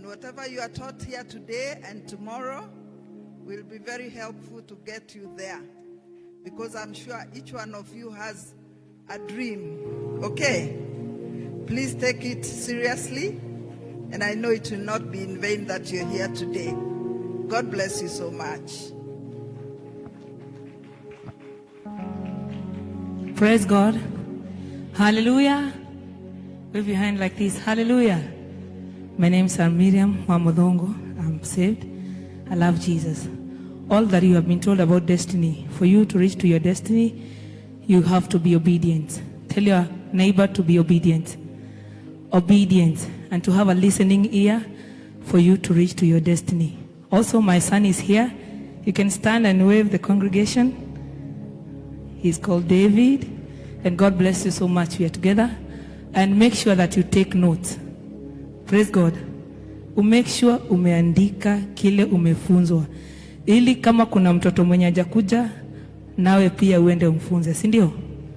whatever you are taught here today and tomorrow will be very helpful to get you there. Because I'm sure each one of you has a dream. Okay? Please take it seriously. And I know it will not be in vain that you're here today. God bless you so much. Praise God. Hallelujah. Wave your hand like this. Hallelujah. My name is Miriam Wamuthongo. I'm saved. I love Jesus. All that you have been told about destiny, for you to reach to your destiny, you have to be obedient. Tell your neighbor to be obedient. Obedient and to have a listening ear for you to reach to your destiny. Also, my son is here. You can stand and wave the congregation. He's called David. And God bless you so much. We are together. And make sure that you take notes. Praise God. Umake sure umeandika kile umefunzwa, ili kama kuna mtoto mwenye hajakuja nawe pia uende umfunze, si ndio?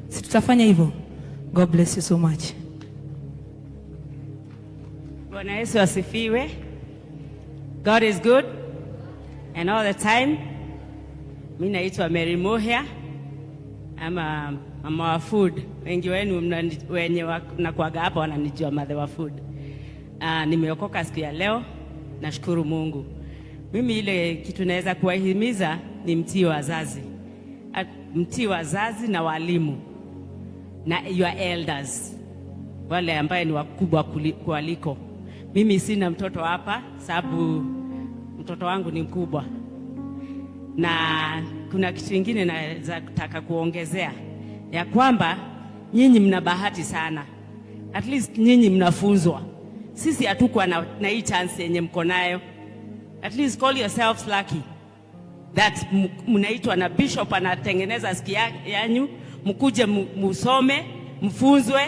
Si tutafanya hivyo? God bless you so much. Bwana Yesu asifiwe. God is good and all the time. Mi naitwa Mary Muhia ama mama wa food. Wengi wenu wenye nakuaga hapa wananijua mother wa food. Nimeokoka siku ya leo, nashukuru Mungu. Mimi ile kitu naweza kuwahimiza ni mtii wazazi, mtii wazazi na walimu na your elders, wale ambaye ni wakubwa kualiko. Mimi sina mtoto hapa sababu mtoto wangu ni mkubwa, na kuna kitu kingine naweza kutaka kuongezea ya kwamba nyinyi mna bahati sana, at least nyinyi mnafunzwa. Sisi hatukuwa na hii chance yenye mko nayo. At least call yourselves lucky that mnaitwa na bishop anatengeneza siku yanyu, mkuje musome, mfunzwe,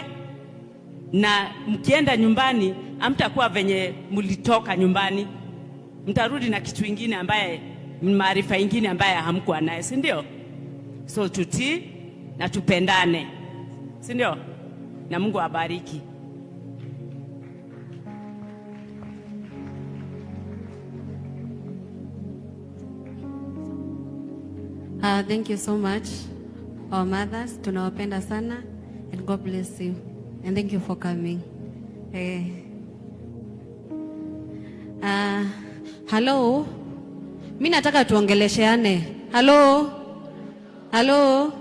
na mkienda nyumbani hamtakuwa venye mlitoka nyumbani, mtarudi na kitu ingine ambaye maarifa ingine ambaye hamkuwa naye, si ndio? So tutii na tupendane, si ndio? Na Mungu awabariki. Thank you so much, our mothers. Tunawapenda sana and God bless you. And thank you for coming. Hello. Mi nataka tuongelesheane. Hello. Hello.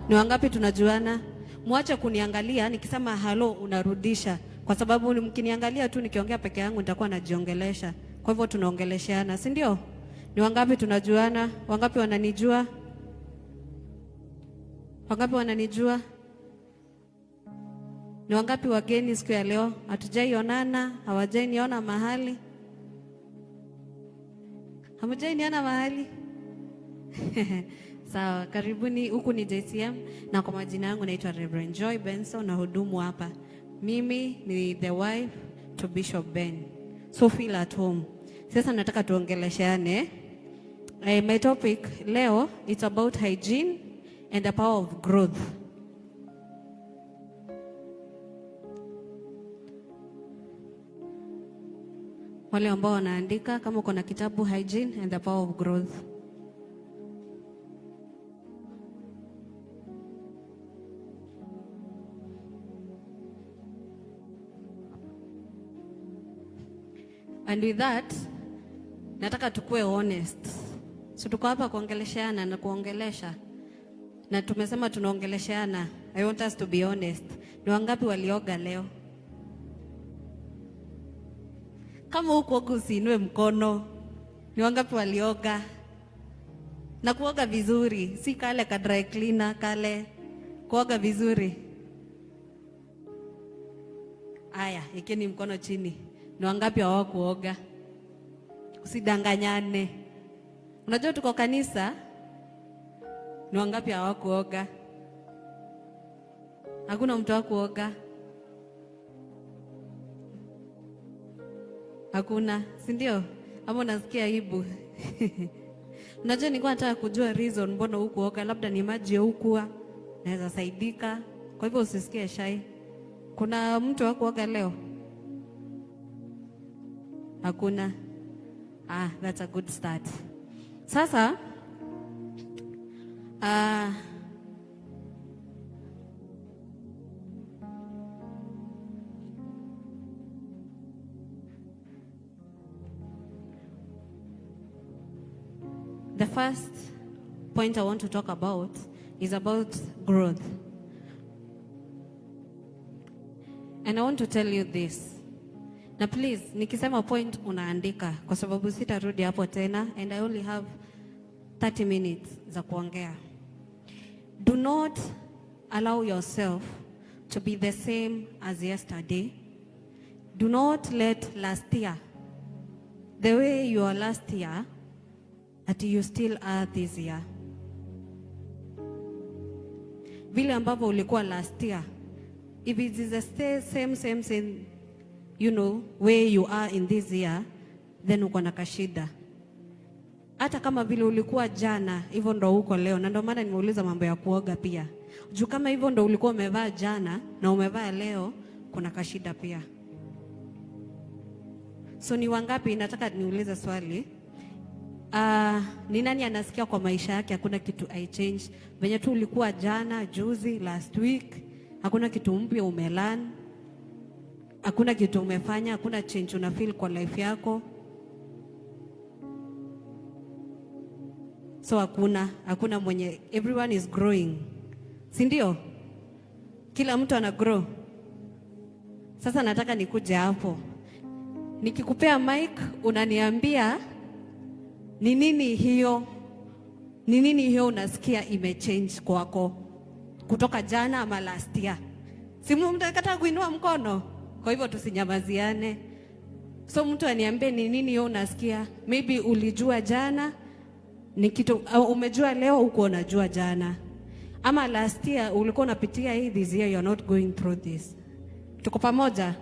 Ni wangapi tunajuana? Mwache kuniangalia nikisema hello unarudisha, kwa sababu mkiniangalia tu nikiongea peke yangu nitakuwa najiongelesha. Kwa hivyo tunaongelesheana, si ndio? Ni wangapi tunajuana? Wangapi wananijua? Wangapi wananijua? Ni wangapi wageni siku ya leo? Hatujaionana, hawajainiona mahali. Hamjainiona mahali? Sawa, karibuni. Huku ni JCM na kwa majina yangu naitwa Reverend Joy Benson na hudumu hapa. Mimi ni the wife to Bishop Ben. So feel at home. Sasa nataka tuongelesheane. My topic leo it's about hygiene and the power of growth. Wale ambao wanaandika, kama uko na kitabu, hygiene and the power of growth. And with that, nataka tukue honest. So tuko hapa kuongelesheana na kuongelesha. Na tumesema tunaongelesheana. I want us to be honest. Ni wangapi walioga leo? Kama hukuoga usiinue mkono. Ni wangapi walioga? Na kuoga vizuri, si kale ka dry cleaner kale. Kuoga vizuri. Aya, ikeni mkono chini. Ni wangapi hawakuoga? Usidanganyane. Unajua tuko kanisa. Ni wangapi hawakuoga? Hakuna mtu hakuoga? Hakuna, si ndio? Ama unasikia aibu? Unajua nilikuwa nataka kujua reason mbona hukuoga, labda ni maji ya hukuwa, naweza saidika. Kwa hivyo usisikie shy. Kuna mtu hakuoga leo? Hakuna. Ah, that's a good start. Sasa the first point I want to talk about is about growth. And I want to tell you this. Na please, nikisema point unaandika kwa sababu sitarudi hapo tena and I only have 30 minutes za kuongea. Do not allow yourself to be the same as yesterday. Do not let last year, the way you are last year, that you still are this year. Vile ambavyo ulikuwa last year, if it is the same same same way you are in this year, then uko na kashida. Hata kama vile ulikuwa jana, hivyo ndo uko leo. Na ndio maana nimeuliza mambo ya kuoga pia. Juu kama hivyo ndo ulikuwa umevaa jana na umevaa leo, kuna kashida pia. So ni wangapi, nataka niulize swali. Ni nani anasikia kwa maisha yake hakuna kitu I change? Venye tu ulikuwa jana, juzi, last week, hakuna kitu mpya umelearn, hakuna kitu umefanya, hakuna change una feel kwa life yako. So hakuna mwenye, everyone is growing. Si ndio? Kila mtu ana grow. Sasa nataka nikuje hapo. Nikikupea mic unaniambia ni nini hiyo? Ni nini hiyo unasikia imechange kwako kutoka jana ama last year? Si mtakataa kuinua mkono? Kwa hivyo tusinyamaziane. So mtu aniambie ni nini hiyo unasikia? Maybe ulijua jana ni kitu au umejua leo huko unajua jana. Ama last year ulikuwa unapitia hii, this year you are not going through this. Tuko pamoja?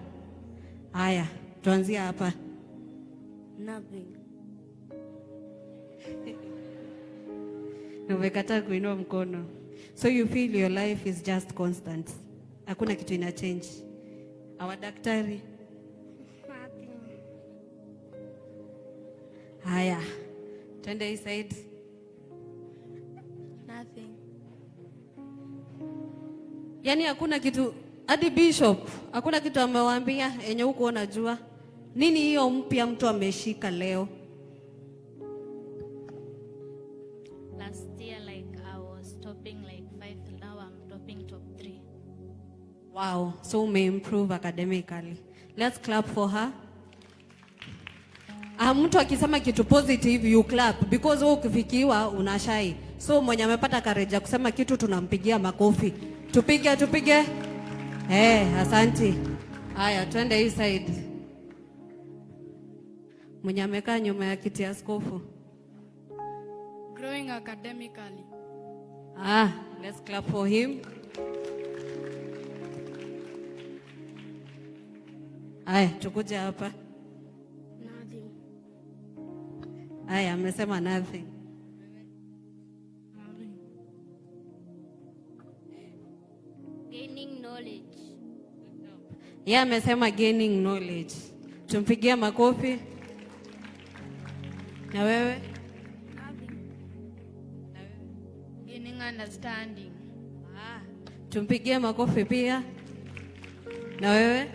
Haya, tuanzie hapa. Nothing. Umekataa kuinua mkono. So you feel your life is just constant. Hakuna kitu ina change. Our daktari. Nothing. Haya. Twende hii side. Nothing. Yaani hakuna kitu, hadi bishop hakuna kitu amewaambia yenye huko unajua. Nini hiyo mpya mtu ameshika leo? Last year, like, I was topping like 5, now I'm topping top 3. Wow, so ume improve academically. Let's clap for her. Ah, mtu akisema kitu positive you clap because wewe ukifikiwa unashai. So mwenye amepata courage ya kusema kitu tunampigia makofi. Tupige, tupige. Asante. Haya, twende hii side. Mwenye amekaa nyuma ya kiti ya askofu. Growing academically. Ah, let's clap for him. Haya, tukuje hapa. Nothing. Haya, amesema nothing. Gaining knowledge. Yeye amesema gaining knowledge. Tumpigie makofi. Na wewe? Nothing. Gaining understanding. Ah, tumpigie makofi pia. Na wewe?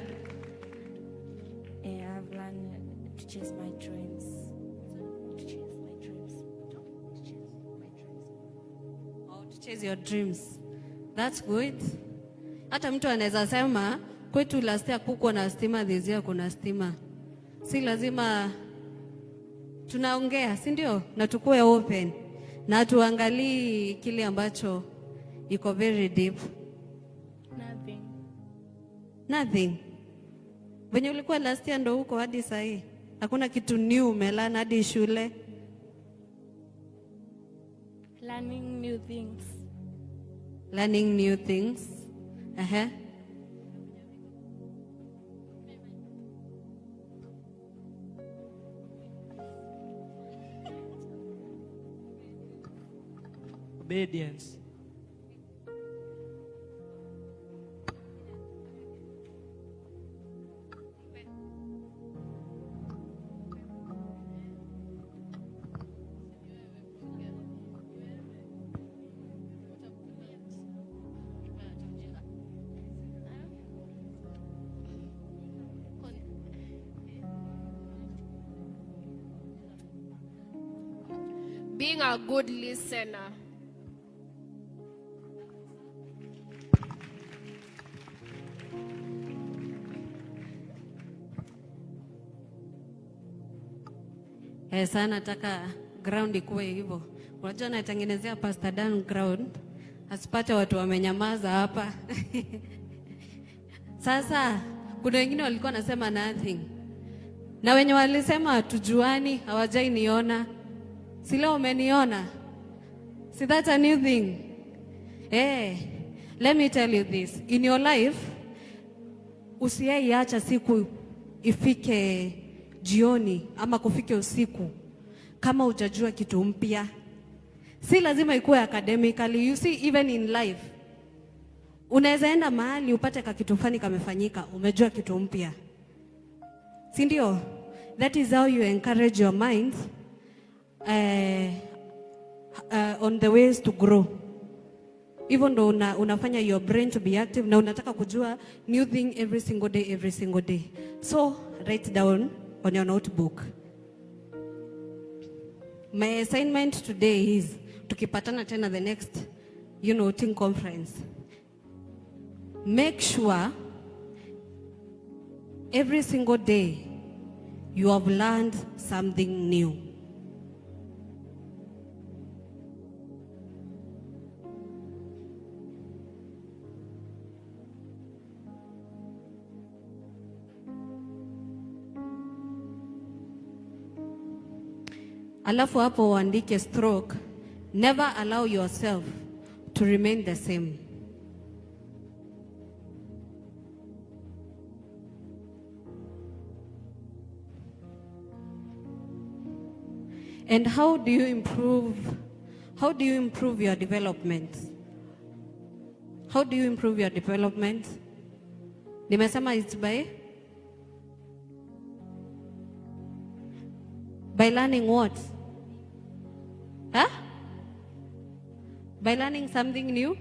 Yeah, I've learned to chase my dreams. To chase my dreams. To chase my dreams. Oh, to chase your dreams. That's good. Hata mtu anaweza sema kwetu last year kuko na stima, this year kuna stima. Si lazima tunaongea, si ndio? Na tukue open na tuangalie kile ambacho iko very deep. Nothing. Nothing. Venye ulikuwa last year ndo huko hadi sahi. Hakuna kitu new umelearn hadi shule. Learning new things. Learning new things. Ehe. Obedience. Being a good listener. Eh, sana nataka ground ikuwe hivyo. Unajua natengenezea Pastor Dan ground asipate watu wamenyamaza hapa. Sasa kuna wengine walikuwa nasema nothing, na wenye walisema hatujuani hawajai niona. Si leo umeniona? Si that's a new thing? Eh, let me tell you this. In your life usiaiacha siku ifike jioni ama kufike usiku kama hujajua kitu mpya. Si lazima ikuwe academically. You see, even in life unaweza enda mahali upate ka kitu fulani kamefanyika, umejua kitu mpya, si ndio? That is how you encourage your mind on the ways to grow. Hivyo ndo unafanya your brain to be active na unataka kujua new thing every single day, every single day. So write down on your notebook. My assignment today is, tukipatana tena the next team conference, make sure every single day you have learned something new. Alafu hapo uandike stroke, never allow yourself to remain the same. And how do you improve? How do you improve your development? How do you improve your development? Nimesema it's by learning what? Huh? By learning something new?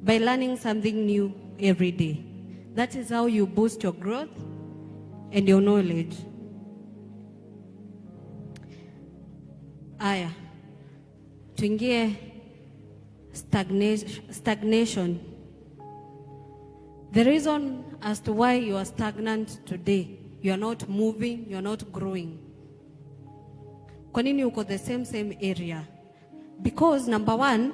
By learning something new every day. That is how you boost your growth and your knowledge. Aya, tuingie stagnation. The reason as to why you are stagnant today, you are not moving, you are not growing. Kwa nini uko the same area? Because number one,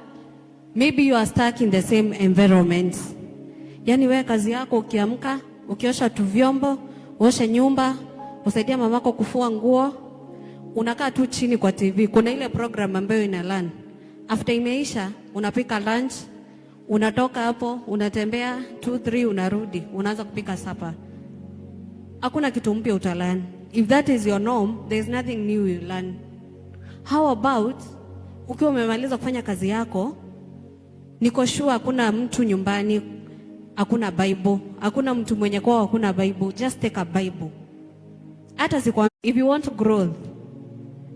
maybe you are stuck in the same environment. Yaani wewe kazi yako ukiamka, ukiosha tu vyombo, uoshe nyumba, usaidie mamako kufua nguo, unakaa tu chini kwa TV. Kuna ile program ambayo ina learn. After imeisha, unapika lunch, unatoka hapo, unatembea 2 3, unarudi, unaanza kupika supper. Hakuna kitu mpya utalearn. If that is your norm, there is nothing new you learn. How about ukiwa umemaliza kufanya kazi yako, niko sure hakuna mtu nyumbani, hakuna Bible, hakuna mtu mwenye kwao hakuna Bible. Just take a Bible. Hata siku, if you want growth,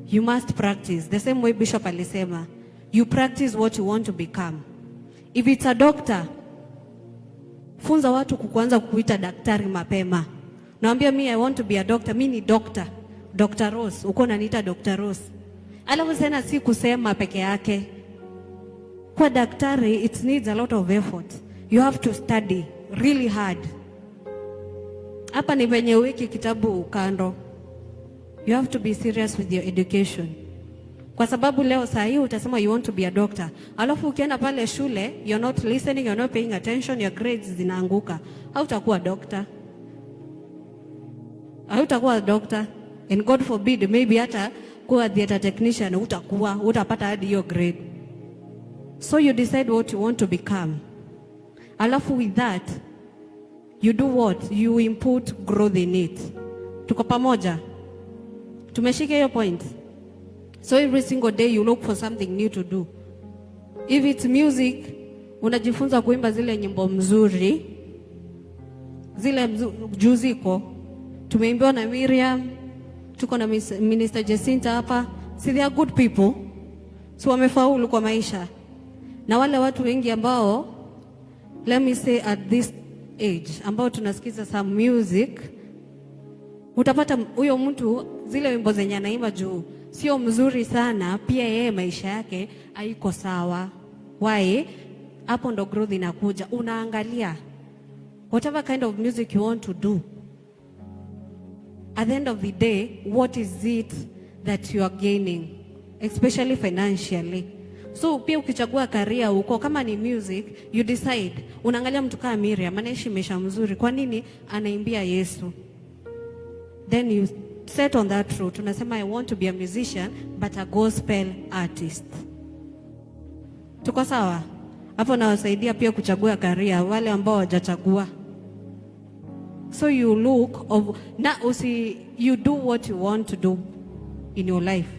you must practice. The same way Bishop alisema, you practice what you want to become. If it's a doctor, funza watu kuanza kukuita daktari mapema. Naambia mi I want to be a doctor, mi ni doctor. Dr. Rose, uko unaniita Dr. Rose. Alafu tena si kusema peke yake. Kwa daktari it needs a lot of effort. You have to study really hard. Hapa ni penye uweke kitabu kando. You have to be serious with your education. Kwa sababu leo saa hii utasema you want to be a doctor. Alafu ukienda pale shule, you're not listening, you're not paying attention, your grades zinaanguka. Hautakuwa doctor. Hautakuwa doctor. And God forbid, maybe hata kuwa theater technician utakuwa, utapata hadi hiyo grade. So you decide what you want to become. Alafu with that, you do what? You input growth in it. Tuko pamoja? Tumeshika hiyo point? So every single day you look for something new to do. If it's music, unajifunza kuimba zile nyimbo mzuri, zile juziko. Tumeimbiwa na Miriam, tuko na Minister Jacinta hapa. See, they are good people. So wamefaulu kwa maisha. Na wale watu wengi ambao, let me say at this age, ambao tunasikiza some music, utapata huyo mtu zile wimbo zenye anaimba juu sio mzuri sana, pia yeye maisha yake haiko sawa. Why? Hapo ndo growth inakuja. Unaangalia whatever kind of music you want to do, at the end of the day, what is it that you are gaining, especially financially? So pia ukichagua career huko, kama ni music, you decide. Unaangalia mtu kama Miriam anaishi maisha mzuri, kwa nini anaimbia Yesu? Then you set on that route. Unasema, "I want to be a musician, but a gospel artist." Tuko sawa hapo? Nawasaidia pia kuchagua career wale ambao hawajachagua. So you look of na usi, you do what you want to do in your life.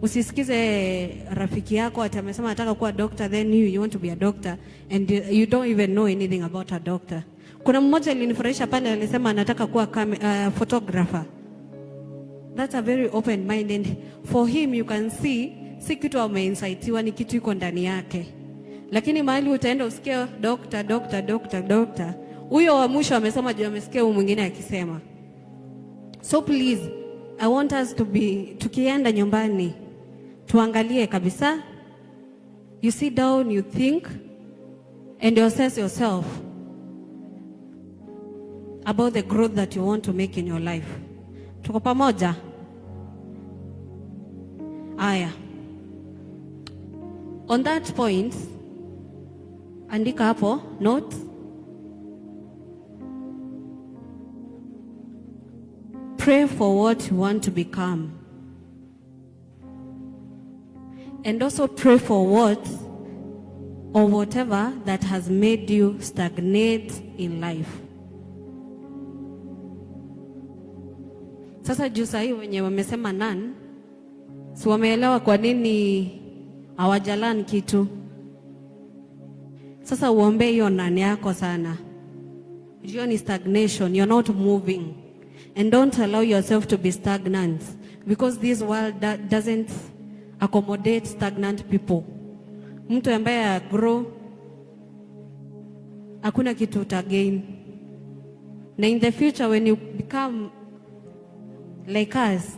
Usisikize rafiki yako ati amesema anataka kuwa doctor, then you want to be a doctor and you don't even know anything about a doctor. Kuna mmoja alinifurahisha pale, alisema anataka kuwa photographer. That's a very open mind, and for him you can see si kitu ameincitiwa, ni kitu iko ndani yake. Lakini mahali utaenda usikie doctor, doctor, doctor, doctor, huyo wa mwisho amesema juu amesikia huyu mwingine akisema. So please, I want us to be, tukienda nyumbani tuangalie kabisa. You sit down, you think and you assess yourself about the growth that you want to make in your life. Tuko pamoja? Aya. On that point, andika hapo note. Pray for what you want to become. And also pray for what or whatever that has made you stagnate in life. Sasa juu sahii wenye wamesema none, si wameelewa kwa nini hawajalearn kitu. Sasa uombe hiyo none yako sana. Hiyo ni stagnation, you're not moving. And don't allow yourself to be stagnant, because this world doesn't accommodate stagnant people. Mtu ambaye grow, hakuna kitu utagain. Na in the future when you become like us,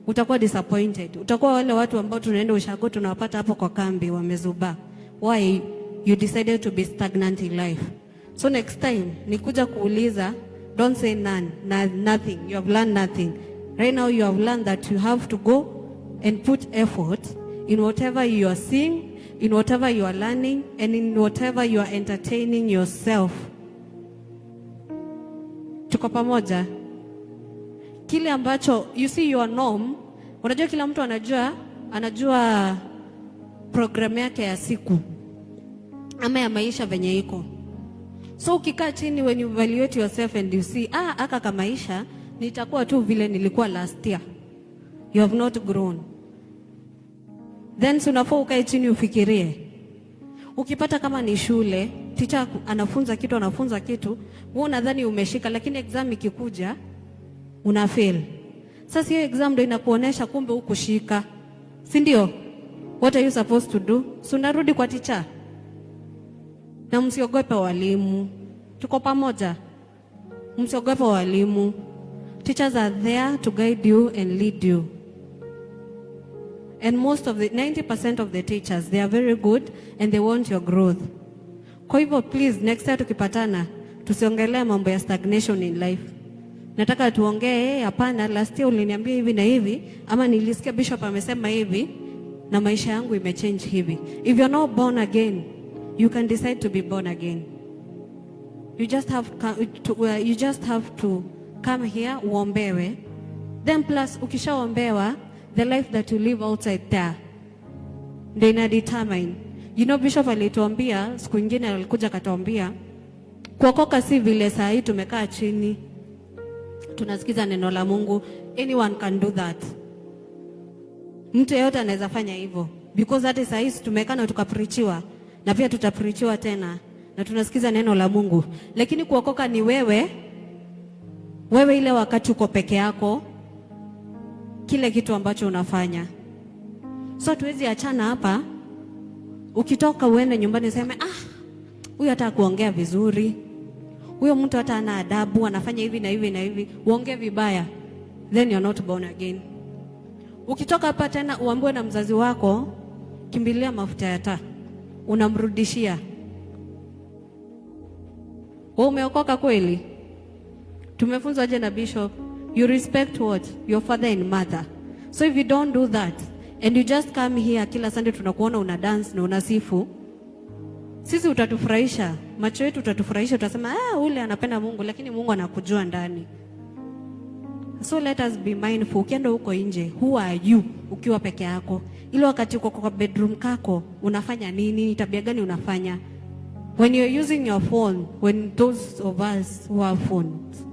utakuwa disappointed. Utakuwa wale watu ambao tunaenda ushago tunawapata hapo kwa kambi wamezuba. Why you decided to be stagnant in life? So next time nikuja kuuliza, don't say none, nothing. You have learned nothing. Right now you have learned that you have to go and put effort in whatever you are seeing, in whatever you are learning, and in whatever you are entertaining yourself. Tuko pamoja? Kile ambacho you see your norm, unajua kila mtu anajua program yake ya siku ama ya maisha venye iko. So ukikaa chini, when you evaluate yourself and you see, "Ah, aka kama maisha nitakuwa tu vile nilikuwa last year." You have not grown. Then si unafaa ukae chini ufikirie. Ukipata kama ni shule, teacher anafunza kitu, wewe unadhani umeshika, lakini exam ikikuja una fail. Sasa hiyo exam ndio inakuonesha kumbe hukushika, si ndio? What are you supposed to do? Si unarudi kwa teacher? Na msiogope walimu, tuko pamoja. Msiogope walimu. Teachers are there to guide you and lead you. And most of the 90% of the teachers, they are very good and they want your growth. Kwa hivyo please, next time tukipatana, tusiongelee mambo ya stagnation in life. Nataka tuongee, "Hapana, last year uliniambia hivi na hivi, ama nilisikia bishop amesema hivi na maisha yangu imechange hivi." If you're not born again, you can decide to be born again. You just have to come here uombewe. Then plus ukishaombewa, the life that you live outside there ndio ina determine. Bishop alituambia siku nyingine, alikuja akatuambia kuokoka si vile saa hii tumekaa chini tunasikiza neno la Mungu. Anyone can do that. Mtu yeyote anaweza fanya hivyo because hata saa hii tumekaa na tukapreachiwa na pia tutapreachiwa tena na tunasikiza neno la Mungu, lakini kuokoka ni wewe wewe, ile wakati uko peke yako, kile kitu ambacho unafanya. So hatuwezi achana hapa, ukitoka uende nyumbani useme, "Ah, huyu hata kuongea vizuri, huyo mtu hata ana adabu, anafanya hivi na hivi na hivi," uongee vibaya, then you're not born again. Ukitoka hapa tena uambiwe na mzazi wako, kimbilia mafuta ya taa, unamrudishia. Wewe umeokoka kweli? Tumefunzwa aje na bishop? You respect what? Your father and mother. So if you don't do that and you just come here kila Sunday tunakuona una dance na unasifu, sisi utatufurahisha, macho yetu utatufurahisha, utasema, "Ah, ule anapenda Mungu," lakini Mungu anakujua ndani. So let us be mindful. Ukienda huko nje, who are you ukiwa peke yako? Ile wakati uko kwa bedroom kako, unafanya nini? Tabia gani unafanya? When you're using your phone, when those of us who have phones,